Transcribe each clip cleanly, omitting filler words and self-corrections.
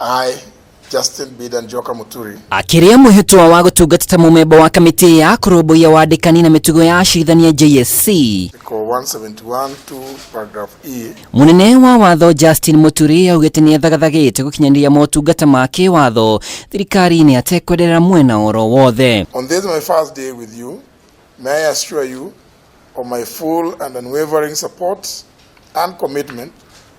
I, Justin Bida Njoka Muturi, Akĩrĩa mwĩhĩtwa wa gũtungata ta mũmemba wa kamĩtĩ ya kũrũmbũiya wandĩkani na mĩtugo ya acirithania JSC. Article 171 2 paragraph E. Mũnene wa watho Justin Muturi augĩte nĩ athagathagĩte gũkinyanĩria motungata ma kĩwatho thirikari-inĩ atekwenderera mwena oro wothe. On this my first day with you, may I assure you of my full and unwavering support and commitment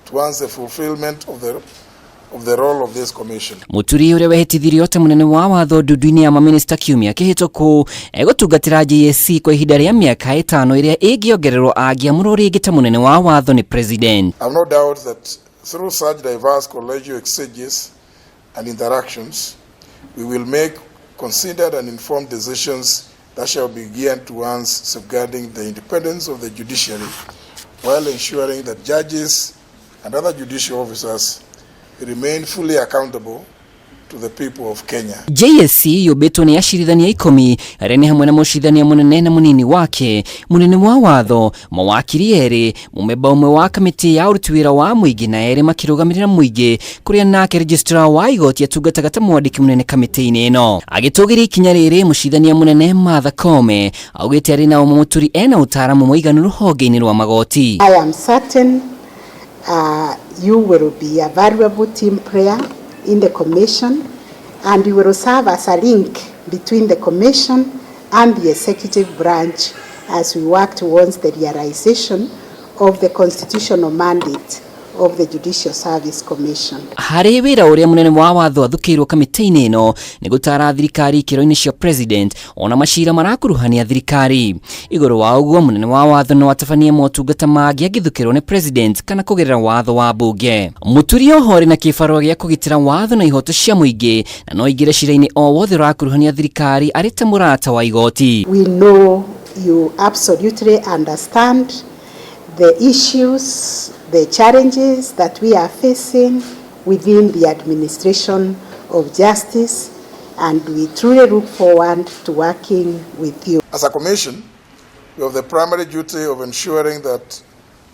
towards the fulfillment of the role of this commission. Muturi ũrĩa wehĩtithirio ta mũnene wa watho ndundu-inĩ ya mamĩnĩsta kiumia kĩhĩtũku egũtungatĩra JSC kwa ihinda rĩa mĩaka 5 ĩrĩa ĩngĩongererwo angĩamũrwo rĩngĩ ta mũnene wa watho nĩ president. I have no doubt that through such diverse collegial exchanges and interactions, we will make considered and informed decisions that shall be geared towards safeguarding the independence of the judiciary while ensuring that judges and other judicial officers remain fully accountable to the people of Kenya. JSC yũmbĩtwo nĩ acirithania 10 arĩa nĩ hamwe na mũcirithania mũnene na mũnini wake, mũnene wa watho, mawakiri erĩ, mũmemba ũmwe wa kamĩtĩ ya ũruti wĩra wa mũingĩ na erĩ makĩrũgamĩrĩra mũingĩ, kũrĩa nake registrar wa igoti atungataga ta mwandĩki mũnene kamĩtĩ-inĩ ĩno. Agĩtũgĩria ikinya rĩrĩ, mũcirithania mũnene Martha Koome augĩte arĩ na ũma Mũturi ena ũtaaramu mũiganu rũhonge-inĩ rwa magoti. I am certain you will be a valuable team player in the commission and you will serve as a link between the commission and the executive branch as we work towards the realization of the constitutional mandate of the Judicial Service Commission. Harĩ wĩra ũrĩa mũnene wa watho athukĩirwo kamĩtĩ-inĩ ĩno nĩ gũtara thirikari ikĩro-inĩ cia president ona macira marakuruhania thirikari. Igũrũ wa ũguo, mũnene wa watho no atabanie motungata mangĩ angĩthukĩrwo nĩ president kana kũgerera watho wa mbunge. Mũturi oho arĩ na kĩbarũa gĩa kũgitĩra watho na ihoto cia mũingĩ na no aingĩre cira-inĩ o wothe ũrakuruhania thirikari arĩ ta mũrata wa igoti. We know you absolutely understand the issues, the challenges that we are facing within the administration of justice, and we truly look forward to working with you. As a commission, we have the primary duty of ensuring that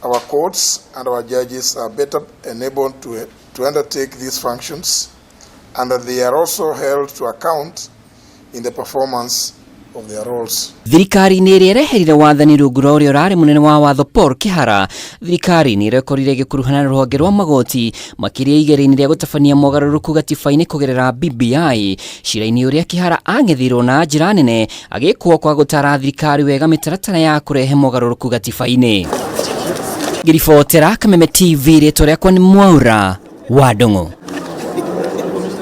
our courts and our judges are better enabled to undertake these functions and that they are also held to account in the performance of their roles. Thirikari-inĩ ĩrĩa ĩreherire wathani rungu rwa ũrĩa ũrarĩ mũnene wa watho Paul Kihara, thirikari nĩ ĩrekorire ĩgĩkuruhana na rũhonge rwa magoti makĩria igeria-inĩ rĩa gũtabania mogarũrũku gatiba-inĩ kũgerera BBI, cira-inĩ ũrĩa Kihara ang'etheirwo na njĩra nene agĩkwo kwa gũtara thirikari wega mĩtaratara ya kũrehe mogarũrũku gatiba-inĩ. Ngĩribotera Kameme TV, rĩtwa rĩakwa nĩ Mwaura wa Ndung'u.